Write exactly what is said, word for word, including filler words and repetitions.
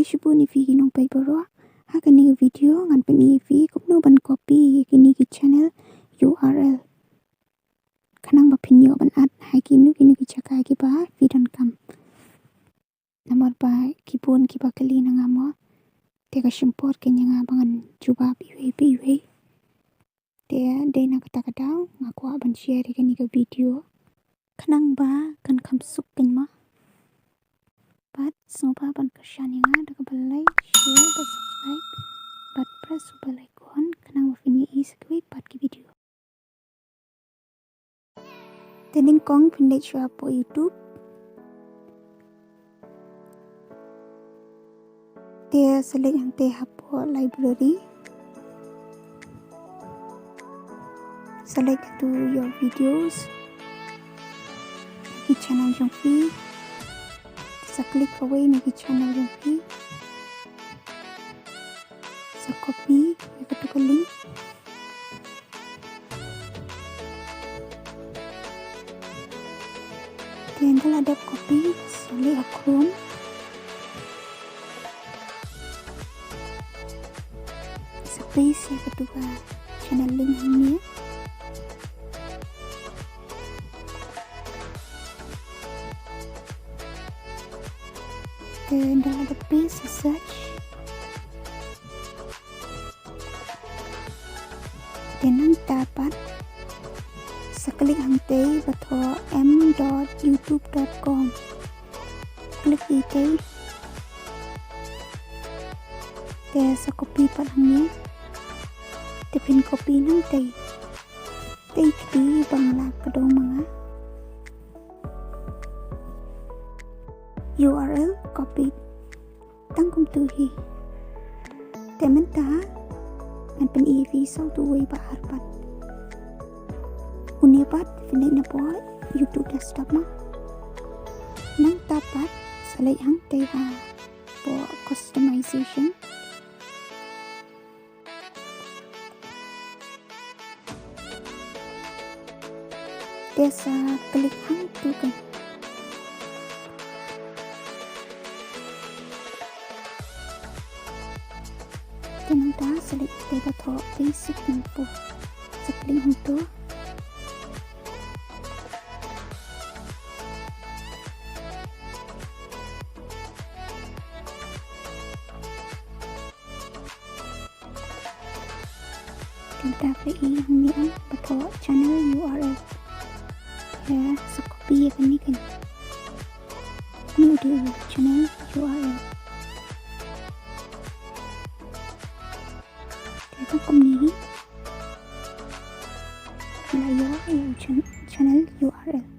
Shibun ïa phi ki nongpeit baroh, ha kane ka video ngan pyni ïa phi kumno ban copy ïa kine ki channel U R L. Khnang ba phin ïoh ban add ha kino kino ki jaka kiba phi donkam. Namar ba ki bun kiba kylli na nga mo, te ka shim por keiñ ïa nga ba ngan jubab iwei pa iwei. Te dei na kata ka daw nga kwah ban share ïa kane ka video khnang ba kan kham suk keiñ mo. Bad sngewbha ban kyrshan ïa nga da kaba like, share bad subscribe bad press u bell icon khnang ba phin ïohi sa kiwei pat ki video. Te nyngkong phin leit shuwa hapoh YouTube. Te sa leit hangtei hapoh library. Sa leit hangtei your videos. Ki channel jong phi. Sa click kawei na ki channel jong phi. Sa copy ïa katu ka link. Te ynda la dep copy, sa leit ha Chrome. Sa paste ïa katu ka channel link hangne. Te ynda la dep paste, sa search. Te nangta pat sa click hangtei ba thoh m dot youtube dot com. Click ïa tei. Te sa copy pat hangne. Te phin copy nangtei. Tei kti ba nga la kdew ma nga. U R L copy. Tang kumtu hi. Te mynta ngan pyni ïa phi sa uwei ba ar pat. Une pat phin leit napoh YouTube desktop mo. Nangta pat sa leit hangtei hapoh customization. Te sa click hangtu keiñ. Te nangta sa leit te ba thoh basic info. Sa click hangtu. Te mynta phi ïohi hangne ba thoh channel U R L. Te sa copy ïa kane keiñ. Kane u dei u channel U R L. Te kumne hi. La ïoh ïa u chan-, channel U R L.